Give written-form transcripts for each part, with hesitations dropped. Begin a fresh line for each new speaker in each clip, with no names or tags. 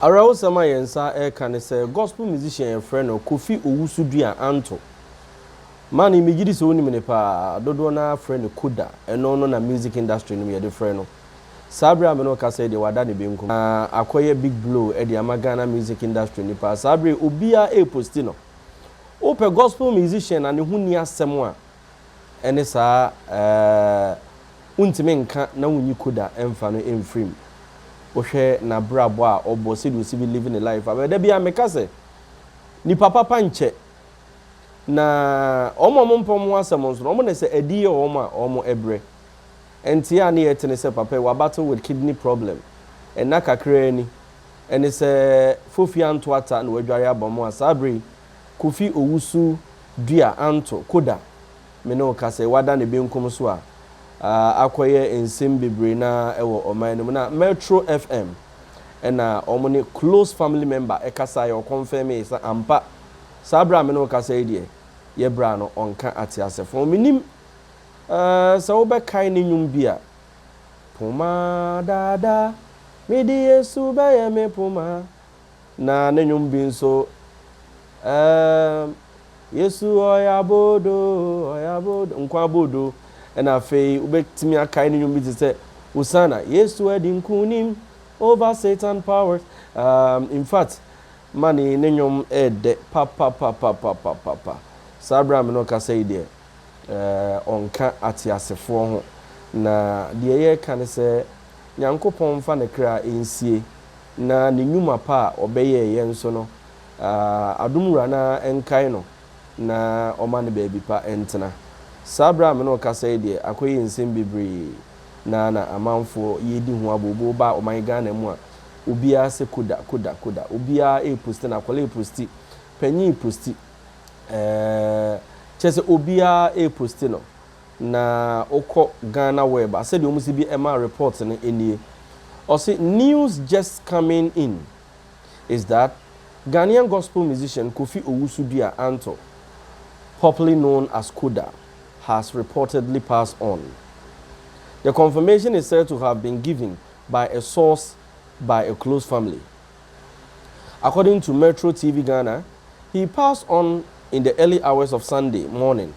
Awerɛhosɛm a yɛn nsa reka ne sɛ gospel musician a yɛfrɛ no Kofi Owusu Duah Anto. Man yi megye di sɛ wonim no paa, dodoɔ no ara frɛ no Koda, ɛno no na music industry no mu yɛde frɛ no. Saa berɛ a me ne wo kasa yi deɛ wada ne benkum. Na akɔyɛ big blow de ama Ghana music industry no paa. Saa berɛ yi obiara reposti no. Wopɛ gospel musician a ne ho nni asɛm a, ɛne saa ɛɛ wontumi nka na wonyi Koda mfa no mfiri mu. Wohwɛ n'abrabɔ a ɔbɔ, sɛdeɛ ɔsi bi live ne life a, da biara meka sɛ, nipa papa nkyɛ. Na wɔn a wɔmpɛ wɔn ho asɛm nso no, wɔn na sɛ adi yɛ wɔn a, wɔn brɛ. Nteɛ a ne yɛte ne sɛ papa yi wabattle with kidney problem. Nna kakraa ni, ɛne sɛ Fofi Anto Atta na wadware aba mu a saa berɛ yi, Kofi Owusu Dua Anto, Koda, me ne wo kasa yi, wada ne benkum so a akɔyɛ nsɛm bebree no ara wɔ ɔman no mu. Na Metro FM na wɔn ne close family member kasaeɛ, ɔkɔnfɛmee sɛ ampa saa berɛ a me ne wo kasa yi deɛ, yɛ bra no ɔnka ateasefoɔ. Mennim sɛ wobɛkae ne nnwom bi a, Poma daadaa, mede Yesu bɛyɛ me poma. Na ne nnwom bi nso, Yesu ɔyɛ abodoo, ɔyɛ abodoo, nkwa abodoo. Ɛna afei wobɛtumi akae ne nnwom bi te sɛ Hosanna, Yesu adi nkonim over Satan powers. In fact, mane ne nnwom ɛɛdɛ papapapapapapa. Saa berɛ a me ne wo kasa yi deɛ, ɔnka ateasefoɔ ho. Na deɛ yɛreka ne sɛ, Nyankopɔn mfa ne kra nsie, na ne nnwuma pa a ɔbɛyɛeɛ nso no, adom Wura no ara nkae no na ɔma no baabi pa ntena. Saa berɛ a me ne wo kasa yi deɛ, akɔyɛ nsɛm bebree na na amanfoɔ yɛredi ho abooboo ba ɔman Ghana mu a, obiara sɛ Koda, Koda, Koda. Obiara reposti no, akwadaa reposti, panin reposti, ɛɛ kyerɛ sɛ obiara reposti no. Na wokɔ Ghana web a, sɛdeɛ wɔn si bi ɛma report no nie. Ɔse news just coming in is that Ghanaian gospel musician Kofi Owusu Duah Anto, popularly known as Koda, has reportedly passed on. The confirmation is said to have been given by a source by a close family. According to Metro TV Ghana, he passed on in the early hours of Sunday morning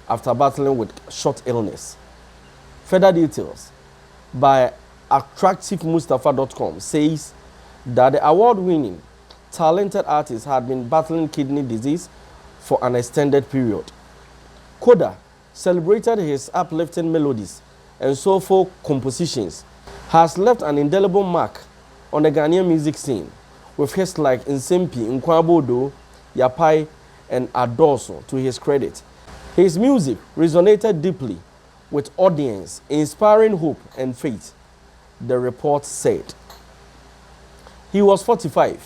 after battling with short illness. Further details by AttractiveMustapha.com says that the award-winning, talented artist had been battling kidney disease for an extended period. Koda celebrated his uplifting melodies and soulful compositions, has left an indelible mark on the Ghanaian music scene with hits like Nsempi, Nkwabodo, Yapai, and Adoso to his credit. His music resonated deeply with audience, inspiring hope and faith, the report said. He was 45.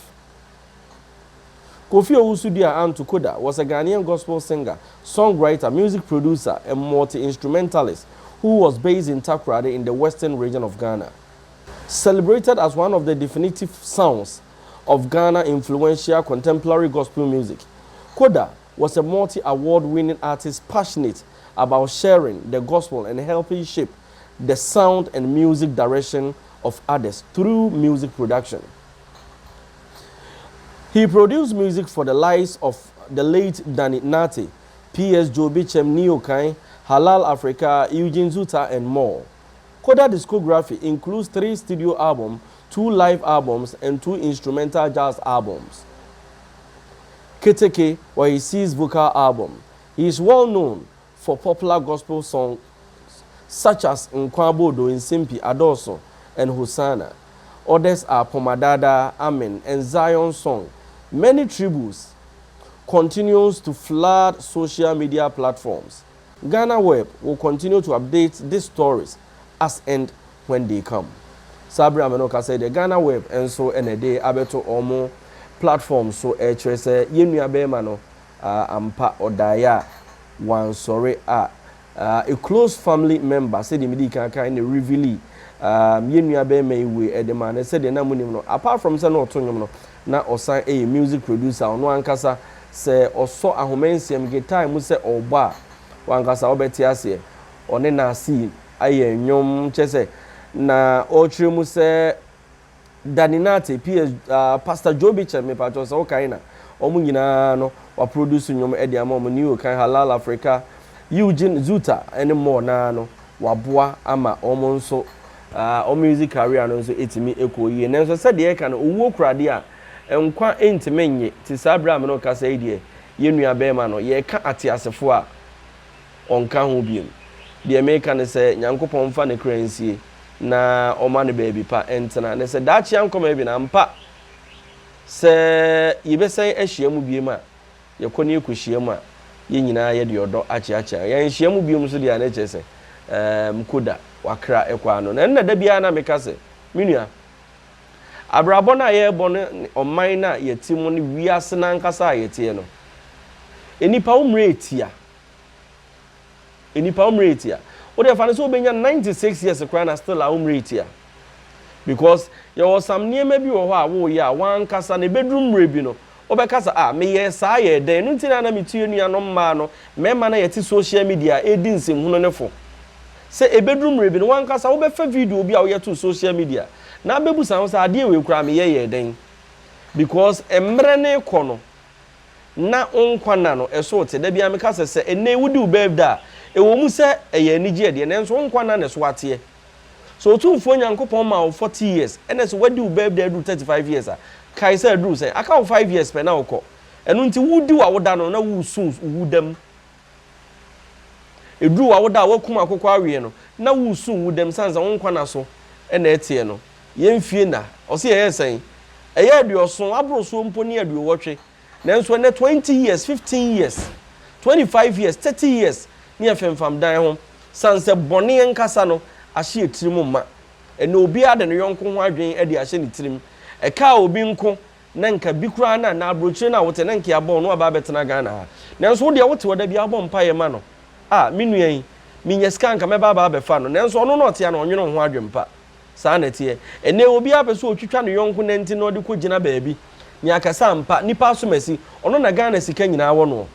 Kofi Owusu Duah Anto Koda was a Ghanaian gospel singer, songwriter, music producer, and multi-instrumentalist who was based in Takoradi in the western region of Ghana. Celebrated as one of the definitive sounds of Ghana influential contemporary gospel music, Koda was a multi-award winning artist passionate about sharing the gospel and helping shape the sound and music direction of others through music production. He produced music for the likes of the late Danny Nartey, P.S. Joe Bichem, Nii Okan, Halal Africa, Eugene Zuta, and more. Koda discography includes three studio albums, two live albums, and two instrumental jazz albums. Keteke was his sixth vocal album. He is well known for popular gospel songs such as Nkwabodo, Nsimpi, Adoso, and Hosanna. Others are Pomadada, Amen, and Zion Song. Many tributes continues to flood social media platforms. Ghana Web will continue to update these stories as and when they come. Saa berɛ a me ne wo kasa yi deɛ, Ghana Web nso na ɛde abɛto wɔn platform so ɛrekyerɛ sɛ yɛn nua barima no ampa ɔdaeɛ a wansɔre a a close family member sɛdeɛ medii kan kan na reveali yɛn nua barima yi wei ɛde maa no. Sɛdeɛ na monim no, apart from sɛ na ɔto nnwom no, na ɔsan yɛ music producer. Ɔno ankasa sɛ ɔsɔ ahoma nsiam guitar mu sɛ ɔrebɔ a, wankasa wobɛte aseɛ. Ɔne Nasi ayɛ nnwom kyerɛ sɛ na ɔrekyerɛ mu sɛ Danny Nartey, PS, uh, Pastor Joe Bichel, mepakyɛw sɛ wokae na wɔn nyinaa no waproduce nnwom de ama wɔn, Neo Kan, Halal Africa, Eugene Zuta ne more naa no waboa ama wɔn nso uh, wɔn music career no nso ɛtumi ɛkɔ yie. Nanso sɛdeɛ ɛka no, owuo kura adeɛ a nkwa ntumi nye te saa berɛ a me no kasa yi deɛ, yɛn nua bɛrima no yɛka ateasefoɔ a ɔnka ho biom. Deɛ meka ne sɛ Nyankopɔn mfa ne kra nsie na ɔma no baabi pa ntena, ne sɛ daakye ankɔma bi na ampa sɛ yɛbɛsan ahyia mu biom a, yɛkɔ ne yɛkɔhyia mu a, yɛn nyinaa yɛde ɔdɔ akyeakyea. Yɛnhyia mu biom nso deɛ a, na kyerɛ sɛ koda wakra ɛkɔ ano. Na ɛno na da biara na meka sɛ, me nua, abrabɔ no a yɛrebɔ no, ɔman no a yɛte mu no, wiase no ankasa a yɛteɛ no, nnipa wo mmerɛ ɛtia. Nnipa wo mmerɛ ɛtia. Wode fa no sɛ wobɛnya 96 years koraa na still a wo mmerɛ ɛtia. Because yɛwɔ some nneɛma bi wɔ hɔ a woyɛ a wankasa na ɛbɛduru mmerɛ bi no, wobɛka sɛ, ah, meyɛ saa yɛ dɛn? No nti na na metu yɛ nuanom mmaa no, mmarima no yɛte social media ɛdi nsɛmhunu ne fo. Sɛ ɛbɛduru mmerɛ bi no, wankasa wobɛfa video bi a woyɛ to social media na abɛbusa ho sɛ adeɛ wei koraa meyɛ yɛ dɛn? Because mmerɛ ne kɔ no, na wo nkwa na no ɛso te. Da biara meka sɛ sɛ ɛnnɛ wodi wo birthday a, ɛwɔ mu sɛ ɛyɛ anigyeɛ deɛ, nanso wo nkwa na na ɛso ateɛ. So Otumfoɔ Nyankopɔn ma wo 40 years, ɛna sɛ wadi wo birthday aduru 35 years a, kae sɛ aduru sɛn? Aka wo 5 years pɛ na wokɔ. Ɛno nti wodi w'awoda no na woresu wo dam. Ɛduru w'awoda a woakum akokɔ awie no, na woresu wo dam sane sɛ wo nkwa na so ɛna ɛteɛ no. Yɛmfie na ɔse yɛyɛ sɛn? Ɛyɛ 70, aboro soɔ mpo ne 80. Nanso ɛnɛ 20 years, 15 years, 25 years, 30 years ne yɛfemfam dan ho sane sɛ bɔne nkasa no ahyɛ yɛ tirim ma. Ɛnɛ obiara de ne yɔnko ho adwene de ahyɛ ne tirim. Ɛkaa obi nko na nka bi koraa na na aburokyire no a wote na nka yɛabɔ no aba abɛtena Ghana ha. Nanso wo deɛ wote hɔ da bi abɔ mpaeɛ ma no. A me nua yi, menya sika nka mɛba aba abɛfa no. Nanso ɔno na ɔte a na ɔnwene wo ho adwempa. Saa na ɛteɛ. Ɛnɛ obiara pɛ sɛ ɔtwitwa ne yɔnko nanti na ɔde kɔgyina baabi. Nea akasa ampa, nipa asomasi, ɔno na Ghana sika nyinaa wɔ noɔ.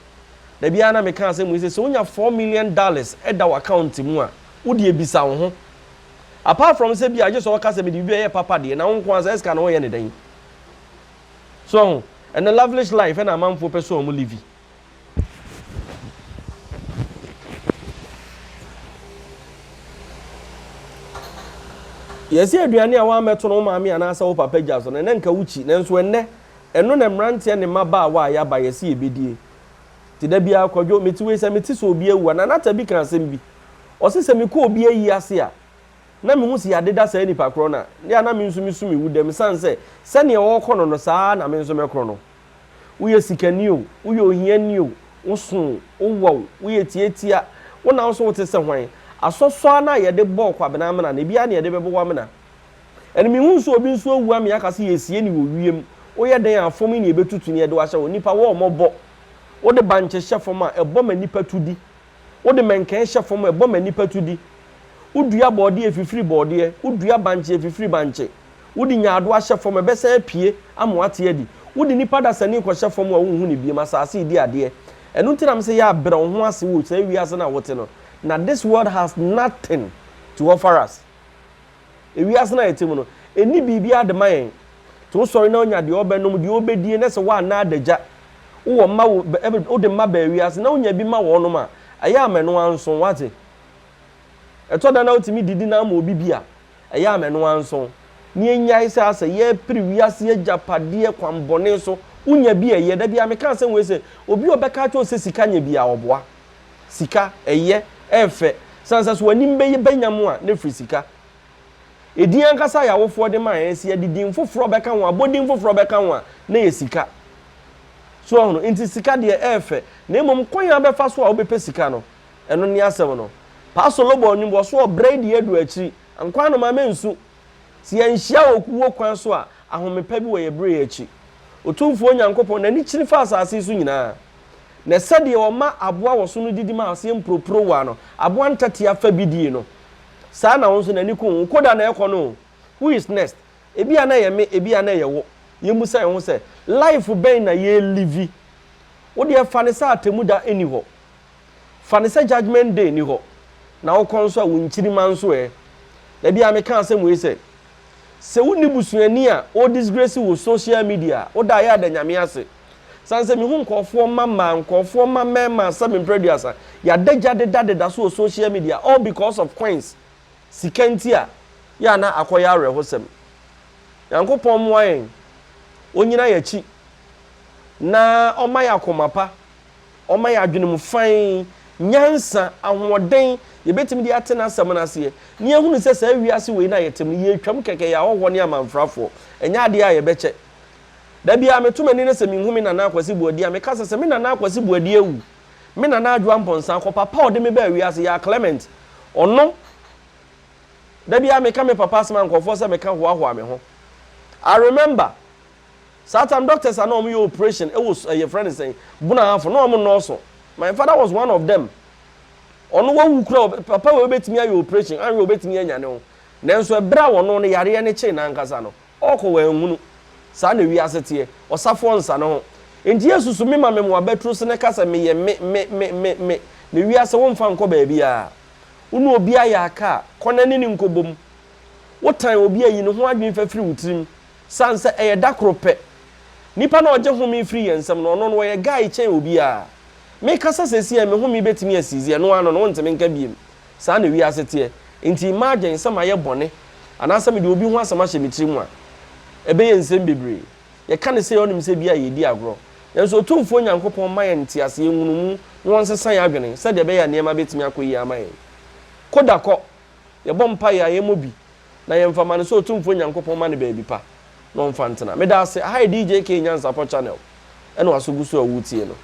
Da biara na meka asɛm yi sɛ, sɛ wonya $4 million ɛda wo account mu a, wode ebisa wo ho. Apart from sɛ bi a gye sɛ ɔka sɛ mede biribi ɛyɛ papa deɛ, na wo nko ara sɛ sika no woyɛ ne dɛn? So ɔho, ɛnɛ lavish life ɛna amanfoɔ pɛ sɛ ɔmo live. Yɛsɛ aduane a woamɛto no wo maame anaasɛ wo papa gya so no, ɛnɛ nka wokyi. Nanso ɛnɛ, ɛno na mmeranteɛ ne mmabaawa a yɛaba yɛsɛ yɛbɛdie. Nti da biara Kwadwo, mete wei sɛ mete sɛ obi awu a, Nanata bi ka asɛm bi. Ɔse sɛ mekɔ obi ayi ase a, na mehu sɛ yɛadeda saa nipa korɔ no a, ne a na me nso mesu me wu dɛm sane sɛ sɛdeɛ ɔrekɔ no no saa na me nso mɛkorɔ no. Woyɛ sikani o, woyɛ ohiani o, woso o, wowɔ o, woyɛ tiatia, wo na wo so wote sɛ hwan? Asɔsɔ ara no a yɛde bɔɔ Kwabena amena no, ebi ara na yɛde bɛbɔ w'amena. Ɛno mehu nso obi nso awu ame aka sɛ yɛsie no wɔ wiem. Woyɛ dɛn a fam yi na yɛbɛtutu na yɛde wo ahyɛ hɔ. Nnipa wɔ mmɔbɔ. Wode bankye hyɛ fam a, ɛbɔ ma nnipa tu di. Wode mɛnkɛn hyɛ fam a, ɛbɔ ma nnipa tu di. Wodua bɔɔdeɛ a, ɛfifiri bɔɔdeɛ. Wodua bankye a, ɛfifiri bankye. Wode nyaadoa hyɛ fam a, ɛbɛsan apue ama woate adi. Wode nnipa dasani kɔhyɛ fam a, wonhu no biom. Asase redi adeɛ. Ɛno nti na mese yɛ a brɛ wo ho ase wɔ saa wiase no a wote no. Na this world has nothing to offer us. Ewiase no a yɛte mu no, ɛnni biribiara de ma yɛn. Nti wosɔre na wonya deɛ ɔbɛnom, deɛ ɔbɛdie, na sɛ woanna adagya, wowɔ mma wo, wode mma baa wiase na wonya bi ma wɔnom a, ɛyɛ ama ɛno ara nso, wate? Ɛtɔ da na wotumi didi na ama obi bi a, ɛyɛ ama ɛno ara nso. Ne yɛnyae sɛ asɛ yɛrepere wiase agyapadeɛ kwanbɔne so, wonya bi a ɛyɛ. Da biara meka asɛm wei sɛ, obi a ɔbɛka akyerɛ wo sɛ sika nyɛ bi a, ɔboa. Sika, ɛyɛ, ɛɛfɛ. Sane sɛ so w'anim bɛyɛ bɛnyam a, na ɛfiri sika. Edin ankasa a yɛawofoɔ de maa yɛn, sɛ yɛde din foforɔ bɛka ho, abɔdin foforɔ bɛka ho a, na ɛyɛ sika. So ahunu? Nti sika deɛ ɛɛfɛ. Na mmom kwan a wobɛfa so a wobɛpɛ sika no, ɛno ne asɛm no. Pastor Lobo ɔnwom wɔ so ɔbrɛ yi deɛ adu akyiri. Nkwa no ma mensu. Sɛ yɛnhyia wɔ owuo kwan so a, ahome pa bi wɔ yɛn berɛ yi akyi. Otumfoɔ Nyankopɔn, n'ani kyini fa asase yi so nyinaa. Na sɛdeɛ ɔma aboa wɔ so no didi ma aseɛ mporoporowa no, aboa ntatea fa bi die no, saa na wo nso n'ani ku wo. Koda na ɛkɔ no o. Who is next? Ebia na ɛyɛ me, ebia na ɛyɛ wo. Yɛmmisa yɛn ho sɛ, life bɛn na yɛrelivi? Wo deɛ fa no sɛ atemmuda nni hɔ. Fa no sɛ judgement day nni hɔ. Na wokɔ nso a, wo nkyirimma nso ɛ? Da biara meka asɛm wei sɛ, Sɛ wonni busuani a ɔredisgrace wo social media a, woda a yɛ a da Nyame ase. Sane sɛ mehu nkurɔfoɔ mma mmaa, nkurɔfoɔ mma mmarima sɛ me mprɛ aduasa, yɛada gya dedadeda so wɔ social media all because of coins, sika nti a, yɛ a na akɔyɛ awerɛhosɛm. Nyankopɔn mmoa yɛn, ɔnyina yɛn akyi na ɔmma yɛn akoma pa. Ɔma yɛn adwene mu fann, nyansa, ahoɔden, yɛbɛtumi de ate N'asɛm no aseɛ, na yɛahunu sɛ saa wiase wei no a yɛte mu no, yɛretwam kɛkɛ, yɛyɛ ahɔhoɔ ne amanfrafoɔ, ɛnyɛ adeɛ a yɛbɛkyɛ. Da biara meto m'ani na sɛ menhu me Nana Akwasi Boadi a, meka sɛ, sɛ me Nana Akwasi Boadi awu, me Nana Adwoa Amponsah kɔ, papa a ɔde me baa wiase, Yaa Clement, ɔno, da biara meka me papa asɛm a nkurɔfoɔ sɛ meka hoahoa me ho. I remember, Saa time doctors a na wɔn yɛ operation wɔ eh, yɛfrɛ no sɛn, Bunahafo, na wɔn nnɔɔso. My father was one of them. Ɔno wawu kura, papa wei obetumi ayɛ operation, anhwɛ obetumi anya ne ho. Nanso ɛberɛ a ɔno no yareɛ no kyee n'ankasa no, ɔkɔ wanhunu. Saa na wiase teɛ. Ɔsafoɔ nsa ne ho. Enti yɛsusu me ma me mo abaturo so na ɛka sɛ meyɛ me, me, me, me, me. Na wiase womfa nkɔ baabiara. Wo ne obi ayɛ aka a, kɔ na ne no nkɔbom. Wotan obi a, yi ne ho adwene fa firi wo tirim. Sane sɛ ɛyɛ da koro pɛ. Nipa no a ɔgye home firi yɛn nsam no, ɔno no ɔyɛ guy kyɛn obiara. Me kasa seesei a, me home bɛtumi asiizi, ɛno ara no no, wonteme nka biem. Saa na wiase teɛ. Nti imagine sɛ mayɛ bɔne, anaasɛ mede obi ho asɛm ahyɛ me tirim a, ɛbɛyɛ nsɛm bebree. Yɛka no sei a, wonim sɛ ebia yɛredi agorɔ. Nanso Otumfoɔ Nyankopɔn mma yɛn nteaseɛ, nhunumu, na ɔnsesa yɛn adwene sɛdeɛ ɛbɛyɛ a nneɛma bɛtumi akɔ yie ama yɛn. Koda kɔ. Yɛbɔ mpaeɛ a, yɛmmɔ bi na yɛmfa ma no sɛ Otumfoɔ Nyankopɔn ma no baabi pa na ɔmfa ntena. Meda ase. Aha yɛ DJ K Nyansapɔ Channel ɛna w'aso gu so a woretie no.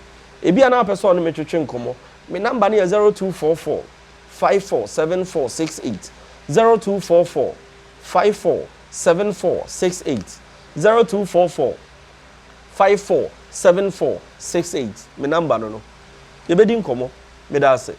Ebia na wopɛ sɛ ɔne me twetwe nkɔmmɔ. Me number no yɛ 0244 54 74 68, 0244 54 74 68, 0244 54 74 68. Me number no no. Yɛbɛdi nkɔmmɔ. Meda ase.